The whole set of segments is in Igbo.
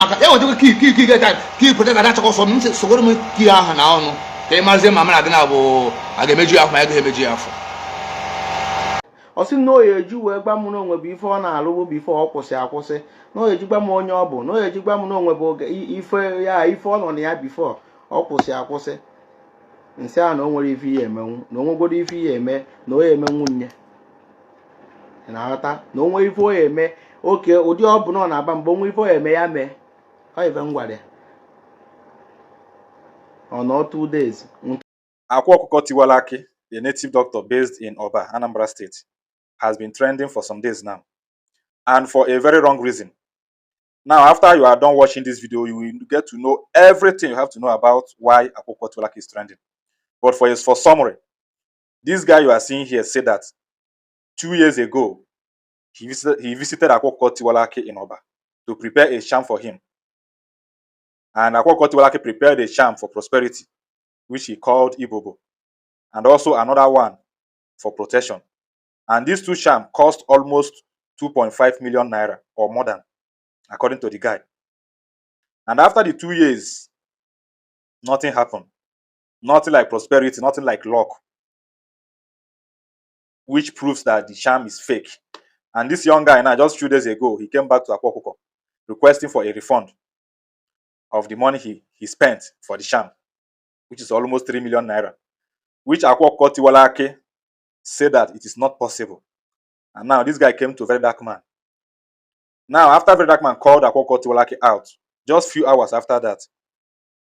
Aka ya wetakwa key key key key key protect ada achọkọ sọ m sogoro m key ahụ na ọnụ ka ị mazie ma mara gị na bụ a ga-emeju ya afọ ma ya gaghị emeju ya afọ. Ọ sị na oya eji wee gwa m na onwe bụ ife ọ na-alụ bụ before ọ kwụsị akwụsị, na oya eji gwa m onye ọ bụ, na oya eji gwa m na onwe bụ oge ife ya, ife ọ nọ na ya before ọ kwụsị akwụsị. Nsị a na o nwere ife ihe emenwu, na o nwegoro ife ihe eme, na o ya emenwu nye na-aghọta na o nwere ife o ya eme oke ụdị ọ bụ na ọ na-aba mgbe o nwere ife o ya eme ya mee. Ọ ife m gwara ya ọ nọ 2 days. Akwa Okuko Tiwalaki, a native doctor based in Oba, Anambra State, has been trending for some days now, and for a very wrong reason. Now, after you are done watching this video, you will get to know everything you have to know about why Akwa Okuko Tiwalaki is trending. But for summary, this guy you are seeing here said that 2 years ago, he visited Akwa Okuko Tiwalaki in Oba to prepare a charm for him. And Akwa Okuko Tiwalaki prepared a charm for prosperity, which he called Ibobo, and also another one for protection. And these two charms cost almost 2.5 million naira or more than, according to the guy. And after the 2 years, nothing happened. Nothing like prosperity, nothing like luck, which proves that the charm is fake. And this young guy now, just few days ago, he came back to Akwa Okuko requesting for a refund of the money he spent for the charm, which is almost 3 million naira, which Akwa Okuko Tiwalaki said that it is not possible. And now this guy came to Very Dark Man. Now, after Very Dark Man called Akwa Okuko Tiwalaki out, just few hours after that,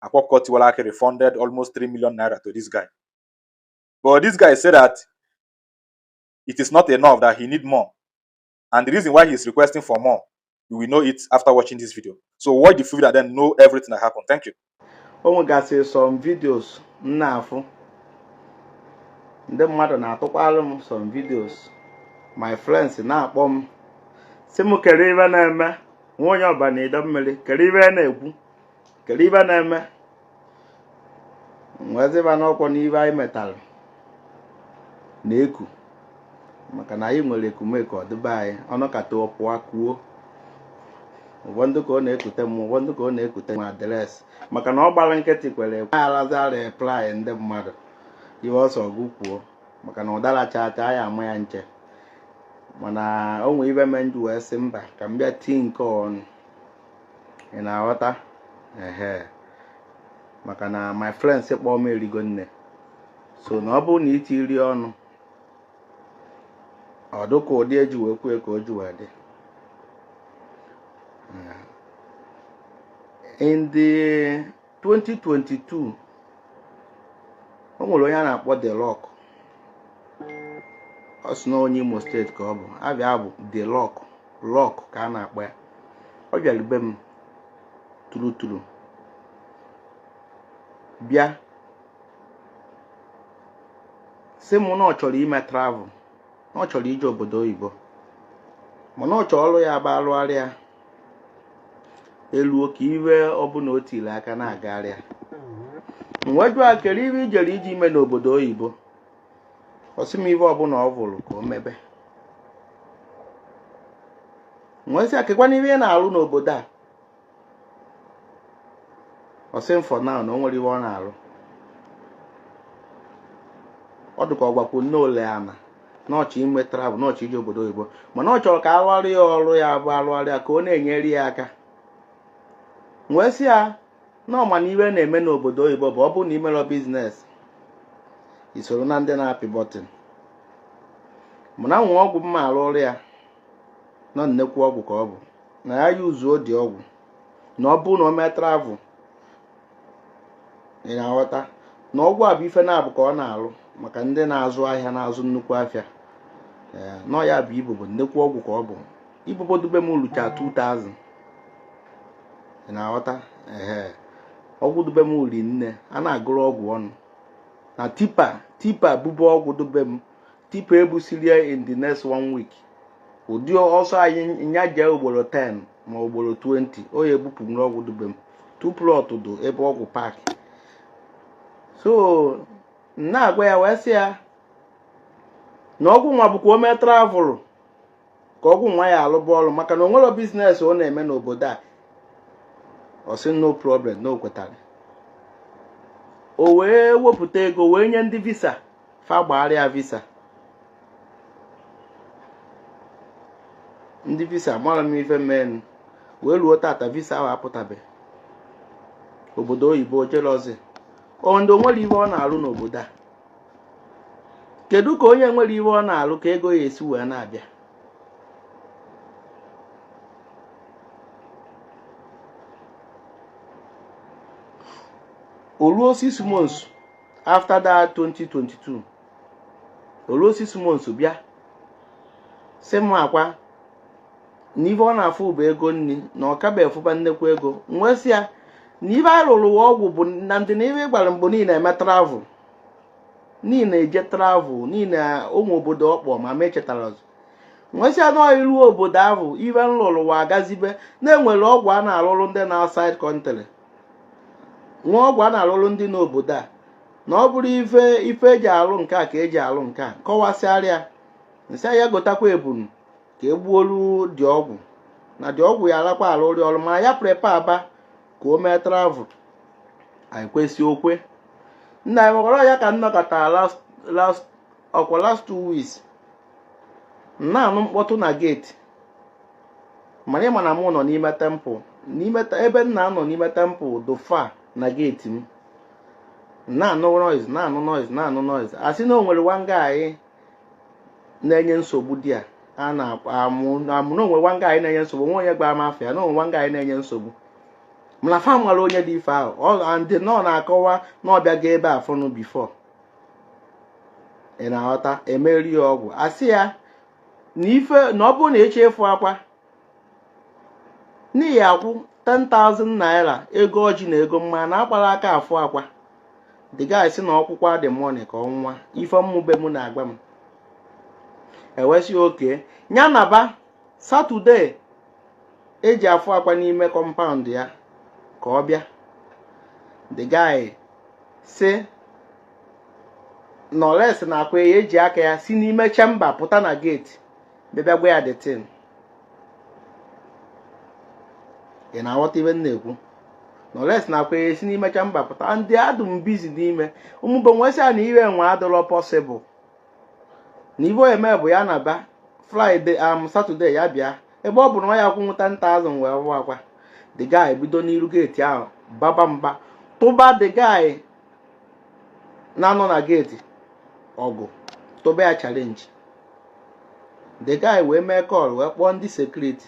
Akwa Okuko Tiwalaki refunded almost 3 million naira to this guy. But this guy said that it is not enough, that he need more. And the reason why he's requesting for more, you will know it after watching this video. So watch the video and then know everything that happened. Thank you. O nwegasịrị some videos m na-afụ, ndị mmadụ na-atụkwalụ m some videos, my friends na-akpọ m si m kere ibe na-eme nwa onye ọba na ido mmiri, kere ibe na-ekwu, kere ibe na-eme nweziba n'ọkwọ n'ibe anyị metalụ na-eku, maka na anyị nwere ekumeku ọdịbe anyị ọnụkata ọpụa kuo. Ụfọdụ ka ọ na-ekute m, ụfọdụ ka ọ na-ekute m address, maka na ọ gbara nkịtị kwere ekwe alaza reply ndị mmadụ ihe ọsọ ọgụ kwuo, maka na ụdara chaa chaa ya ama ya nche. Mana o nwee ibe me nji wee sị mba, ka m bịa tii nke ọnụ, ị na-aghọta? Ehe, maka na my friends kpọọ m erigo nne, so na ọ bụrụ na itiri ọnụ ọ dịka ụdị eji wee kwue ka o ji wee dị. In the 2022, o nwere onye a na-akpọ The Rock. Ọ sị na onye Imo Steeti ka ọ bụ, abịa bụ The Rock Rock ka a na-akpọ ya. Ọ bịara be m turu turu bịa sị m na ọ chọrọ ime travel, na ọ chọrọ ije obodo oyibo, mana ọ chọrọ ọrụ ya bụ alụgharịa elu ka iwe ọbụla o tiri aka na-agagharịa. M wee jụọ ya kere ibe ijere iji ime n'obodo oyibo. Ọ sị m ibe ọbụla ọ vụrụ ka o mebe. M wee sị ya kekwana ibe ị na-alụ n'obodo a. Ọ sị m for now na o nwere ibe ọ na-alụ, ọ dị ka ọ gwakwu nne ole ana na ọchọ ime travel, na ọchọ ije obodo oyibo, mana ọ chọrọ ka alụgharị ya ọrụ ya bụ alụgharị ya ka ọ na-enyere ya aka. M wee sị ya na ọma na iwe na-eme n'obodo oyibo bụ ọ bụrụ na imerọ business, isoro na ndị na-apị button, mana nwe ọgwụ mma arụ ọrụ ya nọ nnekwu ọgwụ ka ọ bụ na ya yuzuo dị ọgwụ, na ọ bụrụ na o mee travel, ị na-aghọta na ọgwụ a bụ ife na-abụ ka ọ na-alụ maka ndị na-azụ ahịa, na-azụ nnukwu afịa. Ee, nọ ya bụ ibobo, nnekwu ọgwụ ka ọ bụ. Ibobo dube m lucha 2000, ị na-aghọta? Ehe, ọgwụ dube m ri nne, a na-agụrụ ọgwụ ọnụ na tipper tipper bube ọgwụ dube m, tipper ebusiri in the next one week. Ụdị ọsọ anyị nya jee ugboro 10 ma ugboro 20, o ya ebupụ ọgwụ dube m two plot do ebe ọgwụ park. So m na-agwa ya wee sị ya na ọgwụ nwa bụkwa o mee travel ka ọgwụ nwa ya alụba ọrụ, maka na o nwere business ọ na-eme n'obodo a. Ọ sị no problem, na o kwetara. O wee wepụta ego wee nye ndị visa fa gbagharịa visa. Ndị visa mara m ife men wee ruo tata visa ahụ apụtabeghị. Obodo oyibo jelozi ndị onwere ife ọ na-arụ n'obodo a. Kedu ka onye nwere ife ọ na-arụ ka ego ya esi wee na-abịa? O ruo 6 months after that 2022, o ruo 6 months bịa sị m akwa na ife ọ na-afụ bụ ego nri na ọ kabe efụba nnekwu ego. M wee sị ya na ife a rụrụ ọgwụ bụ na ndị na ife gwara mbụ niile eme travel, niile eje travel, niile ụmụ obodo ọkpọ ma ma echetara ọzọ. M wee sị ya na iruo obodo ahụ ife m lụrụ wa agazibe na-enwere ọgwụ a na-alụrụ ndị na outside country, nwa ọgwụ a na-alụrụ ndị n'obodo a, na ọ bụrụ ife ife eji alụ nke a ka eji alụ nke a. Kọwasịarịa nsị ya gotakwa ebunu ka egbuolu dị ọgwụ na dị ọgwụ ya alakwa alụrị ọrụ, ma ya prepare aba ka o mee travel. Anyị kwesị okwe nna ya nwekwara ya ka nnọkọta last last ọkwa last 2 weeks na-anụ mkpọtụ na gate, mana ịma na mụ nọ n'ime temple, n'ime ebe m na-anọ n'ime temple do far na gate m. Na-anụ noise, na-anụ noise, na-anụ noise, asị na o nwere one guy na-enye nsogbu di a a na-amụ amụ na onwe one guy na-enye nsogbu, nwe onye gbara m afọ ya na onwe one guy na-enye nsogbu, mana fa nwere onye dị ife ahụ ọ and nọ na-akọwa na ọ bịago ebe a fụnụ before. Ị na-aghọta? Emeri ya ọgwụ, asị ya na ife na ọ bụrụ na ịchọ ịfụ akwa n'ihi akwụ 10,000 naira ego ọjị na ego mma na akpara aka afụ akwa. The guy sị na ọkwụkwọ dị money ka ọnwa ife mmụbe m na-agba m ewesị oke ya naba Saturday eji afụ akwa n'ime compound ya ka ọ bịa. The guy sị nọles na akwa ya eji aka ya si n'ime chamber pụta na gate bịa gwa ya the thing. Ị na-aghọta ibe m na-ekwu? Nọles na akwa ya esi n'ime chamber pụta, ndị adụm busy n'ime ụmụbe nwesị ya na iwe nwe adịrọ possible, na ibe eme bụ ya na ba Friday am Saturday ya bịa, ebe ọ bụ na ọ ya kwụnwụ 10,000 wee hụ akwa. The guy bido n'iru gate ahụ baba mba, tụba the guy na-anọ na gate ọgụ, tụba ya challenge. The guy wee mee call wee kpọọ ndị security,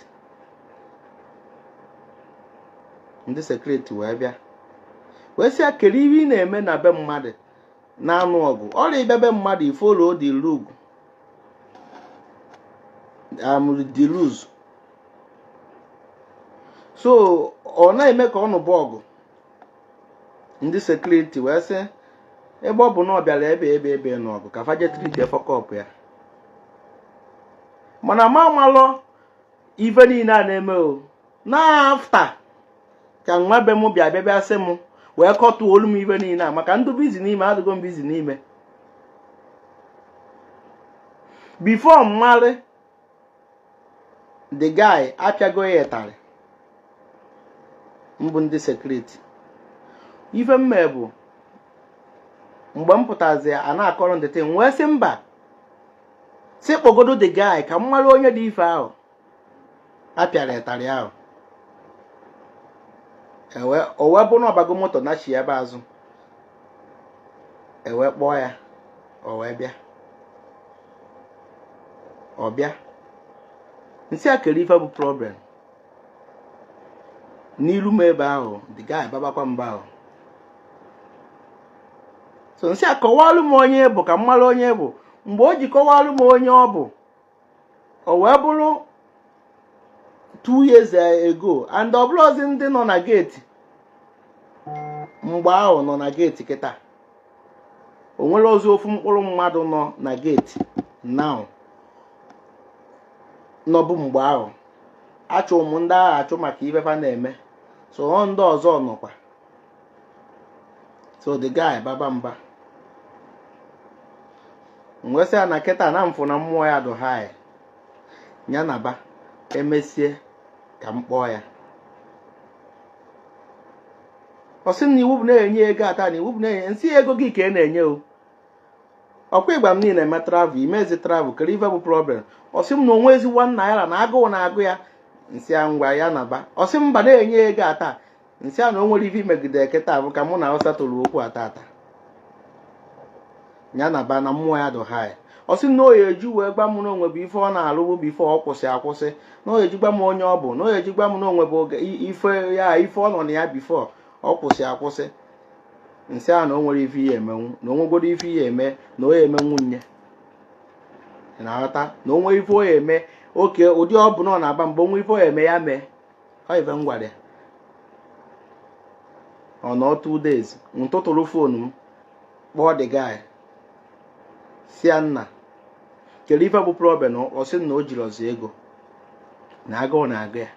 ndị security wee bịa wee sị ya kedu ihe ị na-eme na be mmadụ na-anụ ọgụ ọrịa. Ịbịa be mmadụ, i follow the rule, the rules. So ọ na-eme ka ọ nụba ọgụ. Ndị security wee sị ebe ọ bụ na ọ bịara ebe n'ọgụ ka faje treat fuck up ya, mana ma amalọ ife niile a na-eme o na after ka nwa be m bịa bịa sị m wee kọtụọ olu m ife niile a maka ndụ busy n'ime adịgo m busy n'ime before mmarị. The guy apịago ya ịtarị mbụ ndị security. Ife mme bụ mgbe m pụtazi a na-akọrọ ndị thing wee sị mba, sị kpọgodo the guy ka m mara onye dị ife ahụ apịara ịtarị ahụ. O wee bụ na ọbago moto nachi ebe azụ, ewee kpọọ ya, o wee bịa. Ọ bịa nsị a kere ife bụ problem n'ilu m ebe ahụ. The guy babakwa mba ahụ, so nsị a kọwalụ m onye bụ ka m mara onye bụ. Mgbe o ji kọwalụ m onye ọ bụ, o wee bụrụ 2 years ago, and ọ bụrụzi ndị nọ na gate mgbe ahụ nọ na gate kịta. O nwere ozi ofu mkpụrụ mmadụ nọ na gate now nọbụ mgbe ahụ. Achụ m ndị agha achụ maka ife fa na-eme, so ọ ndị ọzọ nọkwa. So the guy baba mba, m wee sị ya na kịta na mfụ na mmụọ ya dụ high ya na ba emesie ka m kpọọ ya. Ọ sị m na iwu bụ na-enye ego ata, na iwu bụ na-enye nsị ego gị ka ị na-enye o. Ọkwa ịgba m niile eme travel, imezi travel, kedu ife bụ problem? Ọ sị m na onwe ezi 1 naira, na agụụ na-agụ ya. Nsị ya ngwa, ya naba. Ọ sị m mba, na-enye ego ata. Nsị a na o nwere ife imegide kịta bụ ka mụ na Hausa tụrụ okwu ata ata, ya naba na mmụọ ya dụ high. Ọ sị na oya eji wee gwa m na onwe bụ ife ọ na-alụ bụ before ọ kwụsị akwụsị, na oya eji gwa m onye ọ bụ, na oya eji gwa m na onwe bụ oge ife ya, ife ọ nọ na ya before ọ kwụsị akwụsị. Nsị a na o nwere ife ihe emenwu, na o nwegoro ife ihe eme, na o ya emenwu nye. Ị na-aghọta na o nwee ife o ya eme oke ụdị ọ bụ na ọ na-aba mgbe onwe ife o ya eme, ya mee. Ọ ife m gwara ya. Ọ nọ 2 days, ntụtụrụ phone m kpọọ the guy, si ya, nna, kedu ife bụ problem? Ọ sị na o jiri ọzọ ego, na agụụ na-agụ ya.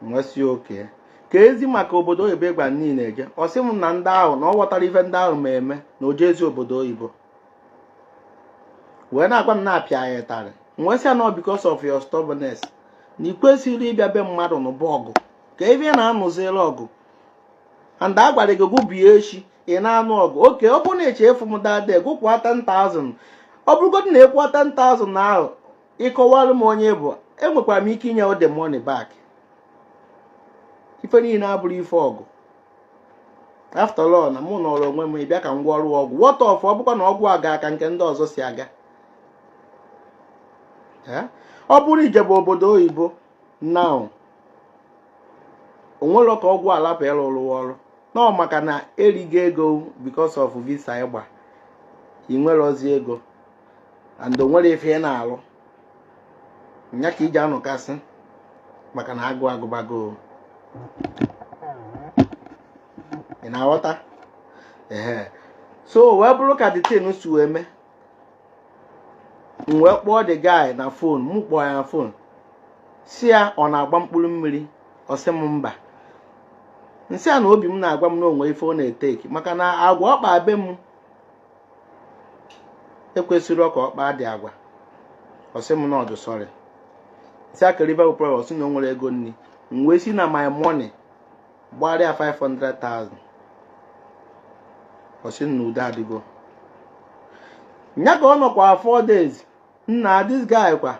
Nwesị oke ka ezi maka obodo oyibo ịgba niile eje. Ọ sị m na ndị ahụ na ọ ghọtara ife ndị ahụ ma eme na o jezi obodo oyibo wee na-agwa m na-apịa ya ịtarị. Nwesị ya na because of your stubbornness, na ị kwesịrị ịbịa be mmadụ n'ụba ọgụ ka ebe ị na-anụziri ọgụ, and a gwara gị gụbie echi, ị na-anụ ọgụ. Oke ọ bụrụ na eche efu m dade gụkwụọ 10,000, ọ bụrụgodị na ịkwụọ 10,000 ahụ, ịkọwalụ m onye bụ, enwekwara m ike inye the money back. Ife niile abụrụ ife ọgụ. After all, na mụ nọrọ onwe m, ịbịa ka m gwọọ ọrụ ọgwụ. What of ọ bụkwa na ọgwụ a ga ka nke ndị ọzọ si aga? Ọ bụrụ ijebe obodo oyibo now, onwere ka ọgwụ alapụ ịrụrụ ọrụ nọ, maka na erigo ego because of visa ịgba, ị nwerozi ego and onwere ife ị na-alụ nya ka iji anọkasị maka na agụ agụbago. Ị na-aghọta? Ehe, so wee bụrụ ka the thing si wee mee, m wee kpọọ the guy na phone. Mụ kpọọ ya na phone, si ya ọ na-agba mkpụrụ mmiri. Ọ sị m mba. Nsị a na obi m na-agwa m na onwe ife ọ na-eteki, maka na agwa ọkpa be m ekwesịrị ka ọkpa dị agwa. Ọ sị m na ọdụ sorry. Si akịrịba bụ problem. Ọ sị na o nwere ego nri. M wee si na my money gbarịa 500,000. Ọ sị na udo adịgo nya ka ọ nọkwa 4 days. Nna, this guy kwa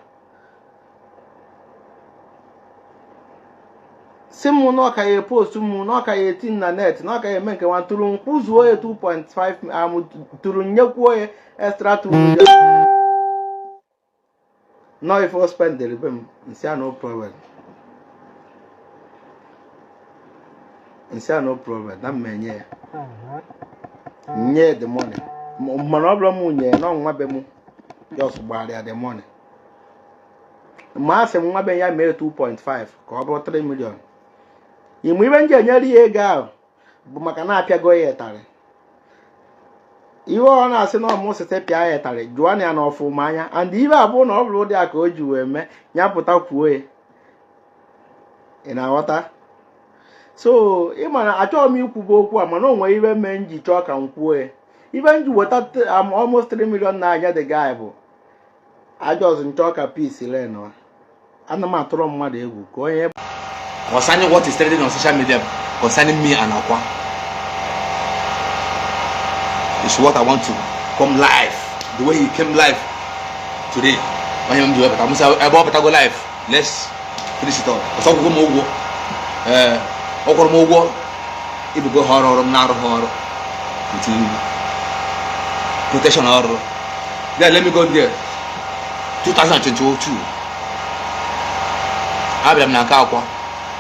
si m na ọka ya post m, na ọka ya eti na net, na ọka ya eme nke nwa tụrụ nkwụzuo ya 2.5 am tụrụ nyekwuo ya extra 2 million no ife o spendere be m. Nsị a no problem, nsị a no problem, na m enye ya, nye the money. Mana ọ bụrụ m nye na nwa be m just gbara the money, ma a sị m nwa be ya mee 2.5 ka ọ bụrụ 3 million. Ịmụ ibe m ji enyere ya ego ahụ bụ maka na apịago ya ịtarị. Ihe ọ na-asị na ọmụ site pịa ya ịtarị, jụọ na ya na ọfụma anya, and ibe abụọ na ọ bụrụ ụdị a ka o ji wee mee ya pụta kwuo ya. Ị na-aghọta? So ị ma na achọghị m ikwuba okwu a, mana o nwere ibe mee m ji chọọ ka m kwuo ya. Ibe m ji weta almost 3 million na anya the guy bụ ajọz nchọ ka peace reign. Ana m atụrụ mmadụ egwu ka onye Concerning what is trending on social media concerning me and Akwa is what I want to come live the way he came live today. Onye m ji wepụta m sị ebe ọ pụtago live, let's finish it up. Ọsọ ọgwụgwọ m ụgwọ, ee, ọ kwụrụ m ụgwọ ibugo ha ọrụ, ọrụ m na-arụ ha ọrụ with protection ọrụ. Then let me go there. 2022, abịara m na nke Akwa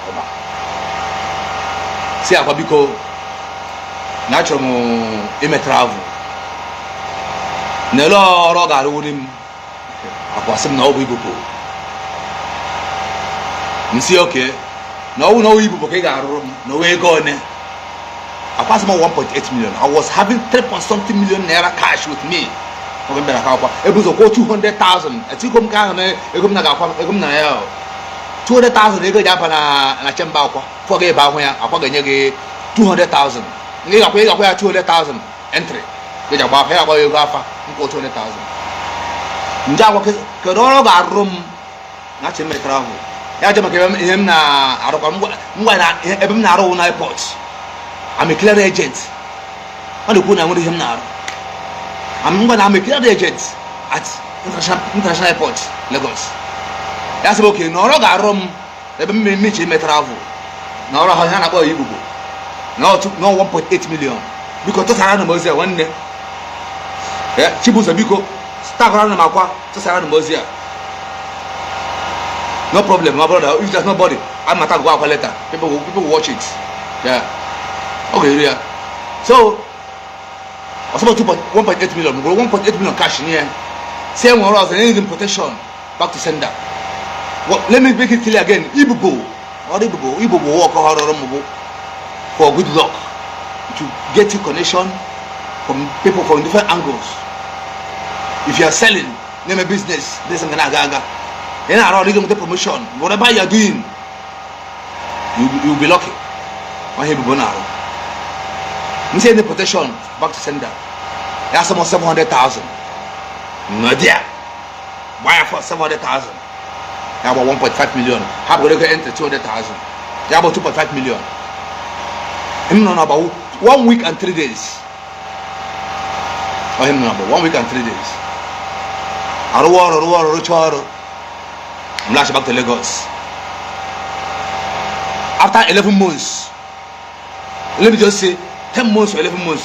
Ọba, si Akwa, biko, na achọrọ m ime travel, na ele ọrụ ọ ga-arụwuri m. Akwa sị m na ọ bụ ibubo. M si oke na ọ bụ na ọ bụ ibubo ka ị ga-arụrụ m, na onwe ego one. Akwa sị m 1.8 million. I was having 3 point something million naira cash with me oge m bịara ka Akwa ebu ụzọ kwụọ 200,000. Etigo m ka ahụ na ego m na ga-akwa ego m na ya 200,000, ego ji aba na chamber Akwa fọ ga ebe ahụ ya. Akwa ga-enye gị 200,000, ị ga-akwa ya 200,000 entry ga-eji agba afa ya, agba ego afa nkwụ 200,000. Nje Akwa, kedu ọrụ ọ ga-arụrụ m na achọ ime travel? Ya je maka ihe m na-arụkwa ngwa na ebe m na-arụ na airport. I'm a clear agent. Ọ na-ekwu na nwere ihe m na-arụ. I'm ngwa na I'm a clear agent at international airport, Lagos. Ya sị m okay, na ọrụ ga-arụ m ebe mmiri mmechi ime travel na ọrụ ha na-akpọ ya ibubo na 1.8 million. Biko tụsara m ozi a, nwanne. Chibuzo, biko tagara m akwa, tụsara m ozi a. No problem, my brother. If there's nobody, I'm not go akwa later. People will watch it. Yeah, ọ ga-eru ya. So ọsọbọ 1.8 million, gwụrụ 1.8 million cash nye ya, si e nwere ọzọ need protection, back to sender. Well, let me make it clear again. Ibubo ọrụ ibubo, ibubo work ọrụ m bụ for good luck, to get you connection from people from different angles. If you are selling, na-eme business, business ga na-aga aga. Ị na-arụ ọrụ, ị ga-enweta promotion. Whatever you are doing, you will be lucky. Ọhịa ibubo na-arụ m sị ndị protection back to sender. Ya sị m 700,000 nọ there, gbaa ya for 700,000, ya gba 1.5 million. Ha bụrụ ego entry 200,000, ya bụ 2.5 million. M nọ n'ọgba one week and 3 days. Ọhịa m nọ n'ọgba one week and 3 days, arụwa ọrụ, rụwa ọrụ, rụchaa ọrụ, m laghachi back to Lagos after 11 months. Let me just say 10 months or 11 months.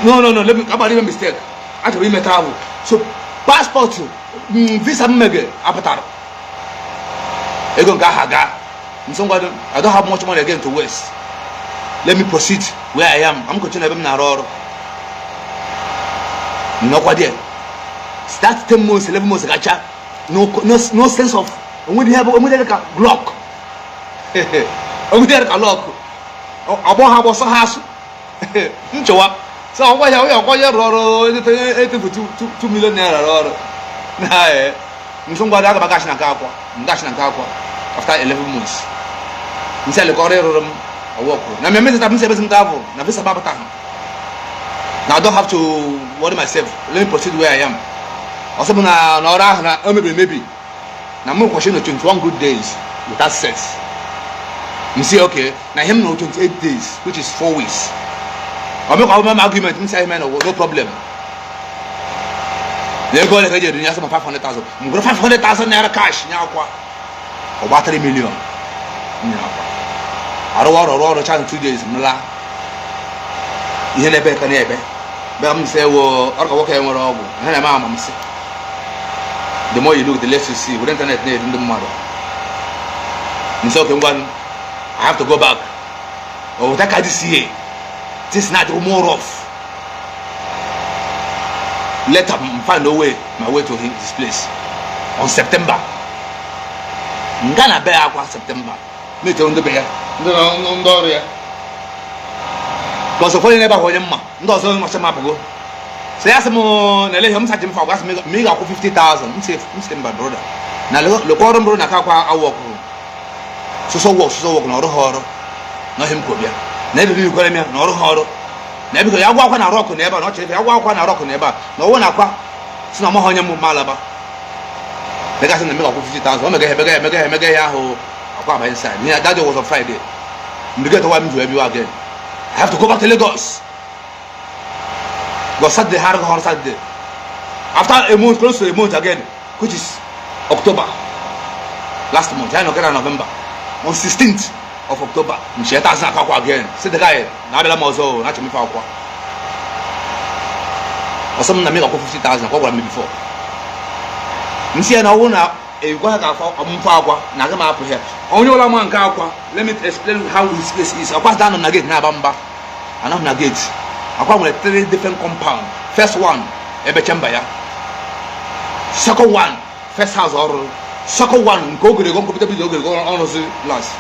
No, let me about even mistake. Achọrọ ime travel, so passport, visa m mege apụtara, ego nke ahụ aga nso. Ngwado, I don't have much money again to waste. Let me proceed where I am. I'm continue ebe m na-arụ ọrụ. Nnọkwa there, start 10 months, 11 months gacha, no sense of onwere ihe bụ onwere ka luck, onwere ka luck agbọ ha agbọsọ ha asụ nchọwa. So ọgwa ya onye ọkwa ya rụrụ ọrụ etefu 2 million naira rụọ ọrụ na nso. Ngwa, aga m agachi na nke akwa, m gachi na nke akwa after 11 months. Nsị alekọ ọrụ ịrụrụ m ọwọ kwuru na mmemme zeta m si ebezi m travel na visa gbapụta ha na I don't have to worry myself. Let me proceed where I am. Ọsọ bụ na ọrụ ahụ na o mebiri emebi, na mụ kwesịrị nọ 21 good days without sex. M si okay, na ihe m nọ 28 days, which is 4 weeks. Ọ mekwa ọ m argument. M si ahụ no, no problem. Na ego ole ka eji eri ya? Sị ma 500,000. M gụrụ 500,000 naira cash nye akwa, ọ gba 3 million nye akwa. Arụwa ọrụ, ọrụ ọrụ cha 2 days, m laa. Ihe na-ebe ka na-ebe bịa m sị ewo ọrụ ka nwoke nwere ọgwụ ihe na-eme ama. M sị the more you look, the less you see. Were internet na-eri ndị mmadụ. M sị okay, ngwa, I have to go back. Ọ wụta ka this year things na-adị more rough. Later m find a way, my way to his place on September. Nga na be ya akwa September na-echere ndị be ya, ndị ọrụ ya, ka ọsọ ụfọdụ n'ebe ahụ onye mma, ndị ọzọ nọcha m apụgo. So ya sị m na ele ihe m sachi m fa gwa sị m ma ị ga-akwụ 50,000. M sị mba, brother, na lekwa ọrụ m bụrụ na aka akwa awụ ọkụrụ soso work, soso work na ọrụ ha ọrụ na ọhịa m kwụ bịa na ebe bikwara m ya na ọrụ ha ọrụ na ebiko ya gwa akwa na rọkụ na ebe a na ọ chere ya gwa akwa na rọkụ na ebe a na ọwụ na akwa si na ọmaghị onye m ma alaba megasị na mega akwụ 50,000. O mega emega emega emega ya ahụ akwa aba inside. Yeah, that day was on Friday. M get why m ji wee again. I have to go back to Lagos because Saturday ha arụghị ọrụ. Saturday after a month, close to a month again, which is October last month, ya nọkere na November, on 16th of October, m cheta azụ akwa again, si the guy na abịala m ọzọ na achọ m ife akwa ọsọ m na m ga-akwụ 50,000 ka ọ gwara m before. M si ya na ọ bụrụ na egwa ha ga-afọ mfe akwa na aga m apụ ya. Onye ụlọ ma nke akwa, let me explain how his place is. Akwa anọ na gate na-aba mba, anọ na gate. Akwa nwere three different compound. First one ebe chamber ya, second one first house ọrụ, second one nke ogologo nkọpụta bido ogologo ọrụzi last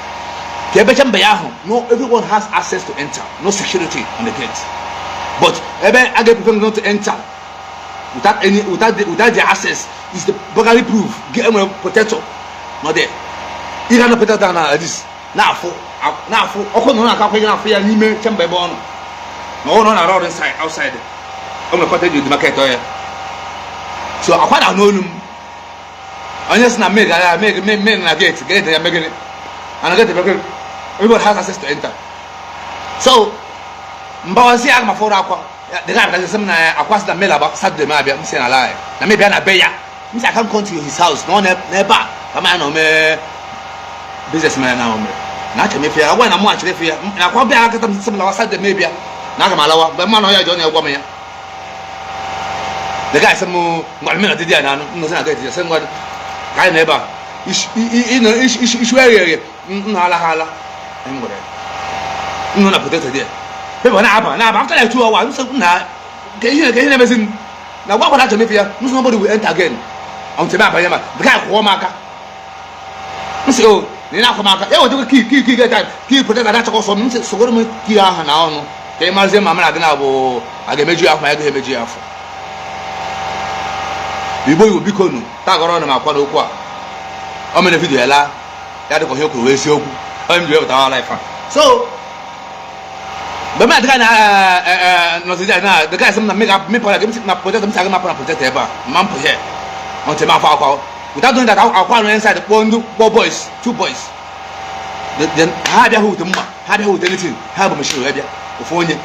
ka ebe chamber ya ahụ. No, everyone has access to enter, no security on the gate, but ebe a ga-prefer not to enter without any without the access is the burglary proof. Get enwere protector not there. Ị ga na protector na this na-afụ na-afụ ọkụ nọ na-akọ akwa, ị ga na-afụ ya n'ime chamber ebe ọ nọ na ọ nọ na-arụ ọrụ inside. Outside o nwere cottage dị market ya. So akwa na n'olu m onye si na mmiri gara mmiri na gate ya megịnị ana gate megịnị. Everybody has access to enter. So mbawazi aga m afọrọ akwa the guy abịa sị m na akwa sị na melaba Saturday m abịa. M sị na ala ya na m bịa na be ya. M sị, "I can't come to his house," na ọ n'ebe a ka m ya na ome business m ya na omere na achọrọ m efe ya. Agwa na mụ achọrọ efe ya na akwa bịa akata m sị m lawa Saturday m bịa na aga m alawa mgbe mmanụ ya ji ọ na-egwa m ya. The guy sị m, "Ngwa, mmiri ọdịdị ya na anụ nnozi na gate." Ya sị, "Ngwa, ka anyị nọ ebe a isu eghe eghe m na ala ha ala." M gwara ya nọ na potato dị ya paper na-aba na-aba. After like 2 hours, m sị na ka ihe na-emezi m na gwa gwara achọrọ m ife ya. M sị, "Nobody will enter again until m abanye." Ma the guy kwụọ m aka. M sị, "O na ị na-akwụ m aka." Ya wetakwa key gate, key protector na-achọkọ ọsọ. M sị, "Sogoro m key ahụ na ọnụ ka ị mazie ma mara gị na bụ a ga-emeju ya afọ ma ya gaghị emeju ya afọ." Igbo Igbo, biko nu tagọrọ ọnụ m akwa n'okwu a. O mere video ya laa ya dịka ihe o kwuru wee eziokwu onye m ji wepụta life a. So mgbe m adịga na nọzidi na the guy sị m na mega mepụ na na protector. M sị, "Aga m apụ na protector ebe a ma m pụ here until m afọ akwa." Without doing that, akwa nọ inside kpọọ ndị kpọọ boys, two boys. Then ha abịaghị ute mma, ha abịaghị ute anything. Ha bụ machine wee bịa. Ofu onye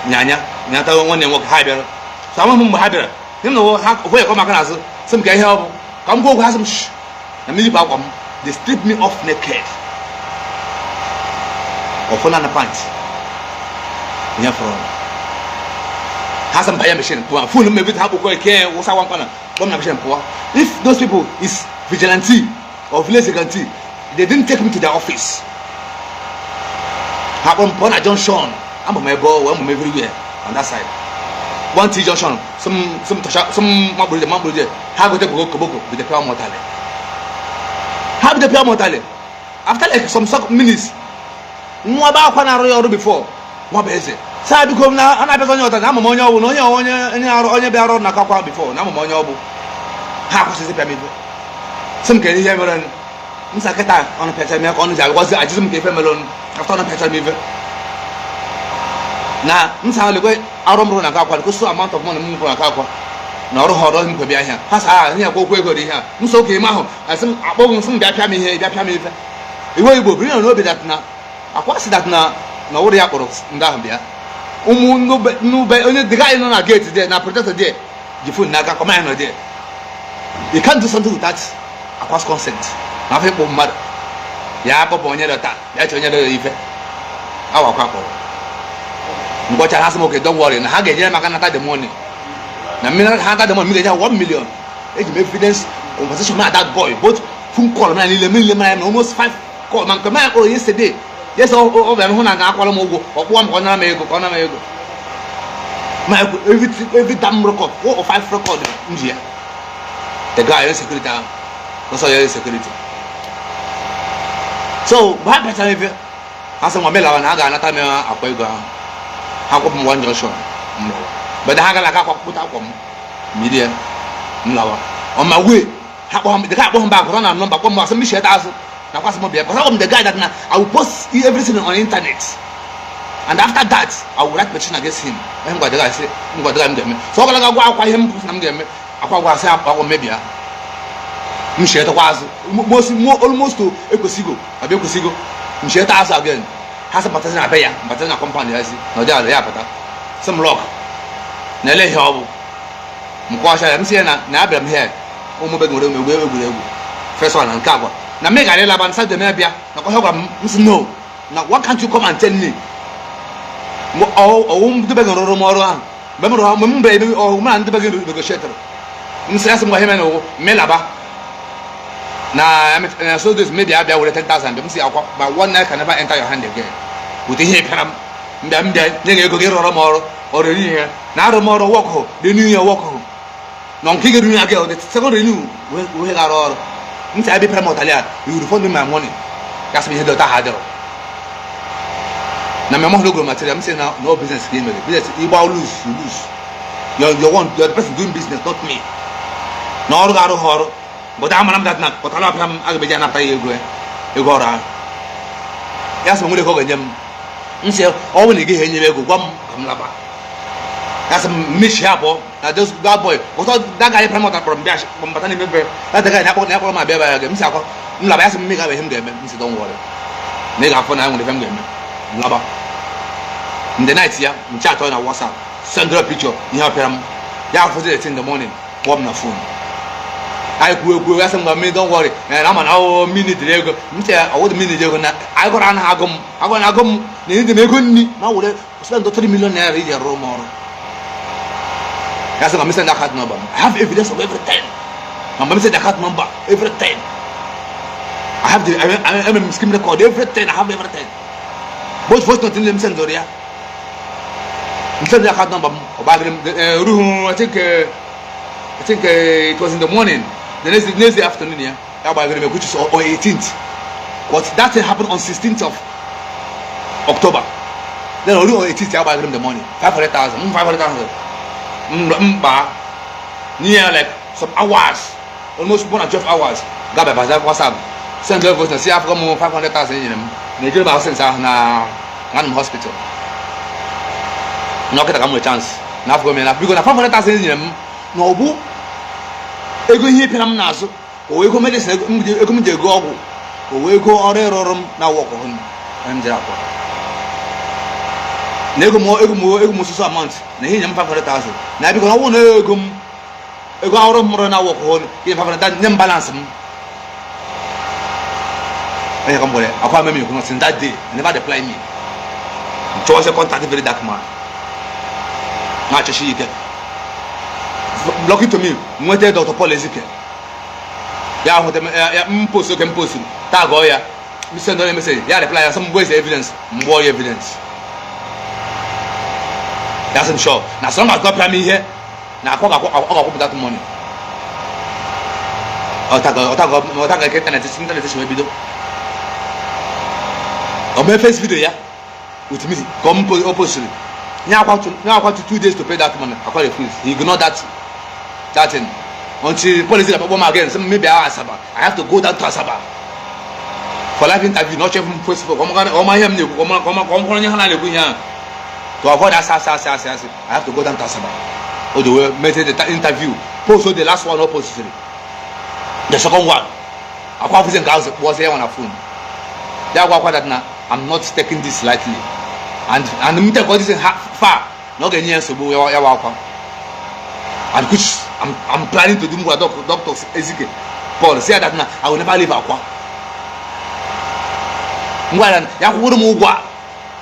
nyanya nyata nwanne m nwoke. Ha bịara, so amaghị m mgbe ha bịara. Ihe m na ha ofu onye kọ maka n'azụ sị m ka ihe ọ bụ ka m gwa okwu. Ha sị m, "Shh," na m yipụ akwa m. They strip me off naked, ọfụna na pant ihe fọrọ. Ha sị m banye machine pụọ. Phone m ebite ha kpụkọ eke wụsa nwa mkpana kpọm na machine pụọ. If those people is vigilante or village vigilante, they didn't take me to their office. Ha kpọrọ m pụọ na junction. Ama m ebe ọ wee m everywhere on that side, one T junction. Some tosha, some makpuru makpuru je. Ha gote koboko koboko bido pịa m ụtalị. Ha bido pịa m ụtalị. After like some minutes, nwa be akwa na-arụ ya ọrụ before nwa bụ eze saa, biko na a na-abịazi onye ọta na ama m onye ọ bụ na onye onye onye arụ onye bịa arụ na akwa before na ama m onye ọ bụ. Ha akwụsịsị pịa m ife, sị m kedu ihe mere m. Sa kịta ọnụ pịachara m ya ka ọnụ ji agwazi ajụzi m ka ife mere after ọnụ pịachara m ife na m sa lekwe arụ m rụrụ na nke akwa lekwe so amount of money m rụrụ na nke akwa na ọrụ ha ọrụ m kwebi ahịa. Ha sa ihe akwa okwu ego dị ihe a. M sọ oke ime ahụ asị m akpọghị m sị m bịa pịa m ihe, bịa pịa m ife. Iwe Igbo biri na n'obi that na akwa sị that na ọwụrụ ya kpọrọ ndị ahụ bịa ụmụ nnube onye the guy nọ na gate there na protector there ji phone n'aka kọma ya nọ there. You can't do something without akwa's consent. Na afọ ịkpọ mmadụ ya akpọpụ onye dọta ya chọọ onye dọta ife awa akwa kpọrọ ngwọcha. Ha sị m, "Okay, don't worry," na ha ga-enyere m aka nata the money na mmiri ha nata the money m ga-enye ha 1 million. Eji m evidence conversation na that boy, both phone call na niile niile mara na almost five call ma nke m kpọrọ yesterday. Yes, ọ bịara hụ na ga-akwara m ụgwọ. Ọ kpụọ m ka ọ nara m ego, ka ọ nara m ego ma every damn record, four or five record m ji ya. The guy onye security ahụ ọsọ ya security. So mgbe ha bịachara ebe ha sị nwa melawa na ha ga-anata m akwa ego ahụ, ha kwapụ m one junction m lawa. But ha gara aka akwapụta akwa m mmiri ya m lawa. On my way, ha kpọ m, the guy akpọ m back pụta na number kpọ m asị m shieta azụ na kwasị m bịa because I'm the guy that na I will post everything on internet and after that I will write petition against him. Ihe m gwara sị m gwara m ga-eme so ọ gara aga gwa akwa ihe m na m ga-eme akwa gwa asị akwa mebia m shietakwa azụ most almost to ekwesịgo abịa ekwesịgo m shieta azụ again. Ha sị batazi na be ya, batazi na compound ya si na ọ dị ala ya pụta sị m lock na ele ihe ọ bụ m kọwacha ya. M sị ya na abịara m here ụmụ be nwere egwu egwuregwu first one na nke agwa na m gara ịlaba nsa dem bịa na kwa gwara m. M sị, "No, na why can't you come and tell me?" Ọwụ ndị be gị rụrụ m ọrụ ahụ mgbe m rụrụ mgbe m bịara ebe ọhụ mụ na ndị be gị negotiator. M sị ya sị m gwa ihe mere na ụwụ mmelaba na so this maybe abịa were 10,000 bịa. M sị akwa ma one naira can never enter your hand again with ihe pịara m mbịa mbịa nye gị ego gị rụọrọ m ọrụ ọrụ eri ihe na arụ m ọrụ work renew ya work na nke ga renew again, the second renew wee ga-arụ ọrụ. M sị abịa pịara m ụtalị a, you refund me my money. Ya sị m ihe dị ọta ha dịrọ na mmemme ọhụrụ goro material. M sị na no business ka ị mere business ịgba lose, you lose. You're one, you're the person doing business, not me. Na ọrụ ga-arụ ha ọrụ, but amara m that na pụtara ọbịa m aga m eji anapụta ya ego ya ego ọrụ ahụ. Ya sị m nwere ego ọ ga-enye m. M sị ọ bụrụ na ị gaghị enye m ego, gwa m ka m laba. Ya sị m mmechi abụọ na those that boy ụtọ that guy promoter kpọrọ m bịa kpọrọ m bata n'ime be that guy na-akpọrọ m abịa bịa. M sị akwa m laba. Ya sị m mmega ihe m ga-eme. M sị, "Don't worry," na ị ga-afụ na ya nwere ife m ga-eme. M laba. In the night ya m chat na WhatsApp, send her picture ihe ọ pịara m. Ya afụzi it in the morning, kpọọ m na phone. Anyị kwuo ekwu, ya sị m gwa mmiri, don't worry, na ama na ọ mmiri dịrị ego m sị ya ọwụdị mmiri dị ego na agụrụ anaghị agụ m, agụrụ na-agụ m na enye m ego nni ma were spend 3 million naira iji rụọ m ọrụ. Ya sị ma m send account number m. I have evidence of everything. Ma m send account number, everything I have, the I am screen record, everything I have, everything, both voice note niile m send ya. M send account number m, ọ gbagịrị m ruhu. I think it was in the morning, the next day afternoon ya ya gbagịrị m, which is on 18th, but that thing happened on 16th of October. Then only on 18th ya gbagịrị m the money, 500,000 m, 500,000 m near like some hours, almost more than 12 hours gaba baza WhatsApp, send the voice na si afọ m 500,000 nyere m na ejere m ahụ sense ahụ na nwanne m hospital na ọkịta ka m nwere chance na afọ m ya na biko na 500,000 nyere m na ọ bụ ego ihe pịara m n'azụ, o ego medicine, ego m ji ego ọgwụ, o ego ọrụ ịrụrụ m na work hụ m m jere akwa na ego m, ego m, ego m soso amount na ihe nye m 500,000 na biko na ọ bụrụ na ego m, ego ọrụ m rụrụ na work hụ ihe 500,000 nye m balance m. Onye ka m gwara akwa memi ekwu since that day, I never reply me. Nchọwazi contact very dark man na-achọchi ike. Lucky to me, nweta Dr. Paul Ezike ya hụta ya m post oke m post tag ya, m send onye message, ya reply ya sị m where's the evidence. M gbụọ ya evidence. Ya sị m sure na so long as God pịa m ihe na akwa ọ ga-akwụpụta that money. Ọtaga nke internet si wee bido. Ọ mee first video ya with me ka ọ postiri nye akwa 2 days to pay that money. Akwa refuse, he ignore that thing until police ga kpọkpọ m again, sị m maybe Asaba, I have to go down to Asaba for live interview, not from Facebook. Ọma ihe m na-ekwu, ka ọ mara onye ha na-ekwu ihe ahụ to avoid asị asị asị asị asị. I have to go down to Asaba o the way mete the interview, post the last one o postiri, the second one. Akwa afụzi nke ahụ kpọzie ya nwa na phone ya gwa akwa that na I'm not taking this lightly and m take all this far na ọ ga-enye ya nsogbu ya wa akwa and which I'm planning to do. Ngwa Dr. Ezike Paul say that na I will never leave akwa. Ngwa ya kwụrụ m ụgwọ a,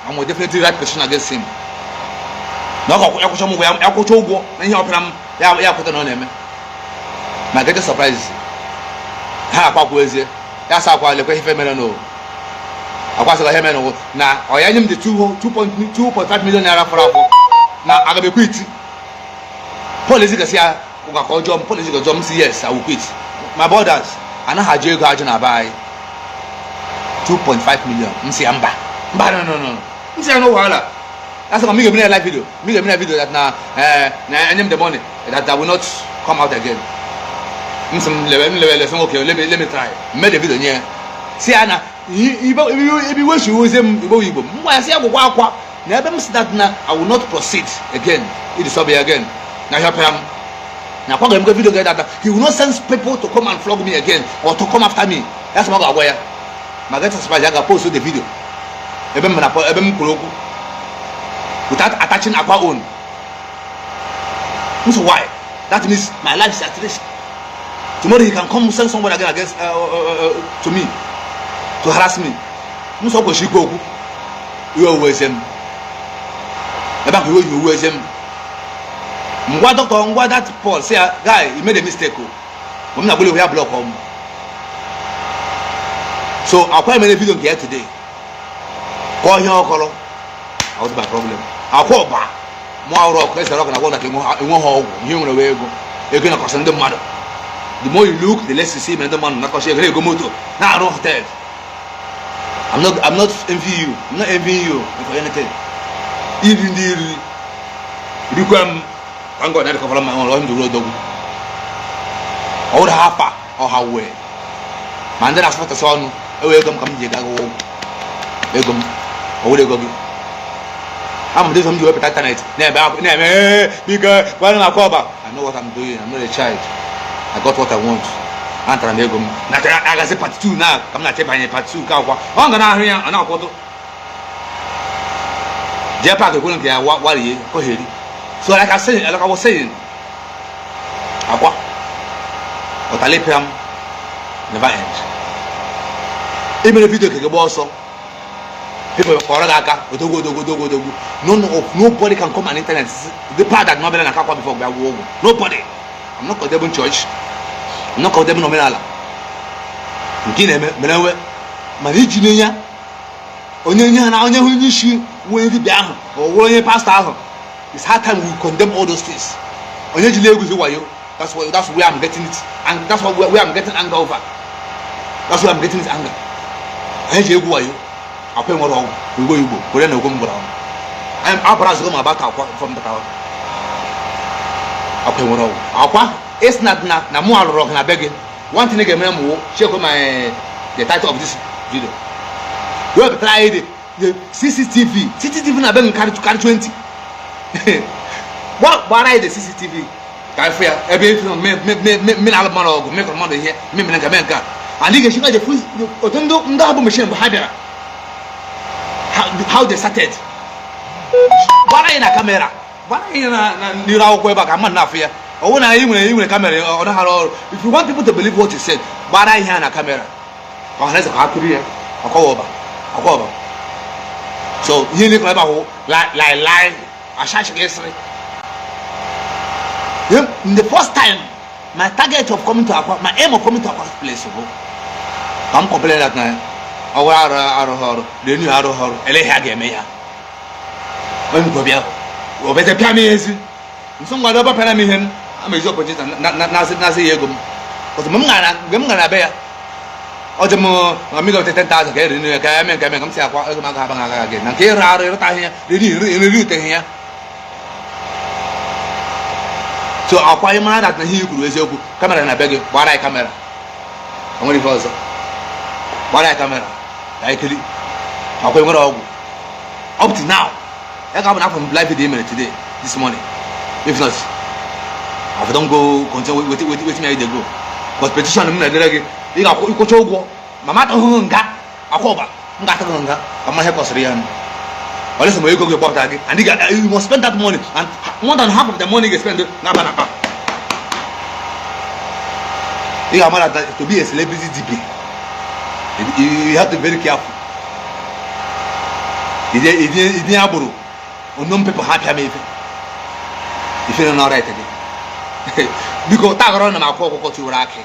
I'm will definitely write petition against him na ọ ga ya kwụcha m ụgwọ ya kwụcha ụgwọ na ihe ọpịara m ya kweta na ọ na-eme. My greatest surprise, ha akwakwu ezie ya sa akwa lekwa ife mere no akwa sịga ihe mere no na ọ ya nye m the 2.5 million naira fọrọ afọ na aga m equit. Paul Ezike sị ya ụka ka ọjọọ m. Paul Ezike jụọ m sị yes, I will quit. My brothers, anaghị ajụ ego ajụ na be anyị. 2.5 million, m sị ya mba mba, no, no, no. M sị ya no wahala. That's why me ga live video, me ga video that na na enye m the money that I will not come out again. M sị m lewe m lewe le sị okay, let me try. M the video nye si ya na ibe iwe shi ozi m Igbo Igbo m gwa ya sị ya gwụkwa akwa na ebe m si that na I will not proceed again idisọb ya again na ihe ọpịara m na akwa ga-emekwa video ga that he will not send people to come and flog me again or to come after me. Ya sị m ọ ga-agwa ya ma get surprise, ya ga post the video ebe m na ebe m kwuru okwu without attaching akwa own. M sị why? That means my life is at risk. Tomorrow he can come send somebody again against to me to harass me. M sọ kwesịrị ikwu okwu iwe owu eze m ebe ahụ, iwe yi owu eze m. Ngwa doctor, ngwa that Paul say ya, guy, you made a mistake o. M na-agbụrụ ya block m. So akwa emere video nke ya today kọọ ihe ọkọrọ ahụ my problem. Akwa ọba mụ ọrụ ọkụ esere ọkụ na agwa that enweghị ọgwụ ihe nwere wee ego ego na-akọsị ndị mmadụ. The more you look, the less you see. Mere ndị mmadụ nakọsị ego na-ego moto na-arụ hotel. I'm not envying you, I'm not envying you for anything. Iri ndị iri rikwa m. Thank God na recover my own ọrụ odogwu ọ wụrụ ha afa ọha wee ma ndị na-asụpụtasị ọnụ ewe ego m ka m ji gaga ụgwọ ego m ọ wụrụ ego gị. Ama m dịzọ m ji wepụta internet na-eme na-eme ee biko gwanụ m akwa ọba. I know what I'm doing. I'm not a child. I got what I want. Antara m ego m na agazi part 2 na ka m na-achọ ịbanye part 2 ka akwa ọ ga na-ahụ ya ọ na-akwụtụ. JPAC ekwere nke ya warie kogheri. So like I was saying, Akwa ọtalịpịa m never end. Imere video keke gba ọsọ, people kọrọ gị aka, odogwu, odogwu, odogwu, odogwu. No, nobody can come on internet, the part that nobody na akakwa before bịa gwụọ ọgwụ. Nobody. I'm not condemning church, I'm not condemning omenala nke ị na-eme mere nwe, mana iji nye ya onye nye ha na onye hụ onye isi onye dibịa ahụ, ọ wụrụ onye pastọ ahụ. It's high time we condemn all those things. Onye jiri eguzi wayo, that's where I'm getting it, and that's where I'm getting anger over. That's where I'm getting it anger. Onye ji egwu wayo, Akwa enwere ọgwụ igbo igbo were na ogwo m gwara ọnụ abara azụgo m abata Akwa from batawa. Akwa enwere ọgwụ. Akwa isi na mụ alụrụ ọgụ na be gị. One thing ị ga-emere m wụ check my the title of this video, wepụtara anyị the CCTV. CCTV na be m karị 20. Gbara anyị the CCTV ka anyị fụ ya ebe efi me na alụ mmadụ ọgụ, mekọrọ mmadụ ihe memere nka mee nke a. And ị ga-echikwa the otu ndị ahụ bụ machine mgbe ha bịara, how they started. Gbara anyị na camera, gbara anyị na n'iru akwụkwọ ebe a ka mmadụ na-afụ ya. Ọ bụrụ na ị nwere camera, ọ naghị arụ ọrụ. If you want people to believe what you said, gbara ihe a na camera ka ọha na eze ka ha kiri ya. Akwa ọba, Akwa ọba. So ihe ndị ebe ahụ lai lai ashashi gị sịrị. In the first time, my target of coming to Akwa, my aim of coming to Akwa place bụ ka m complain that na ọgwụ arụ arụghị ọrụ, renew arụghị ọrụ, ele ihe a ga-eme ya. Onye nkwa bịa obeze pịa m ihe ezi nso ngwa ọba pịara m ihe m ama ezi opportunity na-asị ya ego m ọzọ. Mgbe m gara na be ya, ọ dị m amiga 10,000 ka e renew ya, ka eme nke eme ka m si Akwa ego m agaghị aba agaghị gị na nke ịrụ arụ ịrụtaghị ya, renew renew uteghị ya. So Akwa, ị mara that na ihe i kwuru eziokwu, camera na be gị, gbara anyị camera. O nwere ife ọzọ, gbara anyị camera ka anyị kiri. Akwa nwere ọgwụ up to now ya ka bụ na afọ m live video mere today, this morning. If not, I don go continue wetin wetin wetin me dey go, but petition m na-edere gị, ị ga-akwụ ịkwụcha ụgwọ ma ma atụghị nga. Akwa ọba, m ga-atụghị nga ka mma ihe kwụsịrị ya ọlịsị ma ego gị gbapụtara gị, and you must spend that money, and more than half of the money you ga-spend na-aba na akpa. Ị ga-ama that to be a celebrity dibia, you have to be very careful. Idinye agbụrụ unknown people ha pịa m ife ife nọ n'ọrụ ete gị. Biko, tagọrọ na m Akwa Ọkụkọ Tiwara Akị.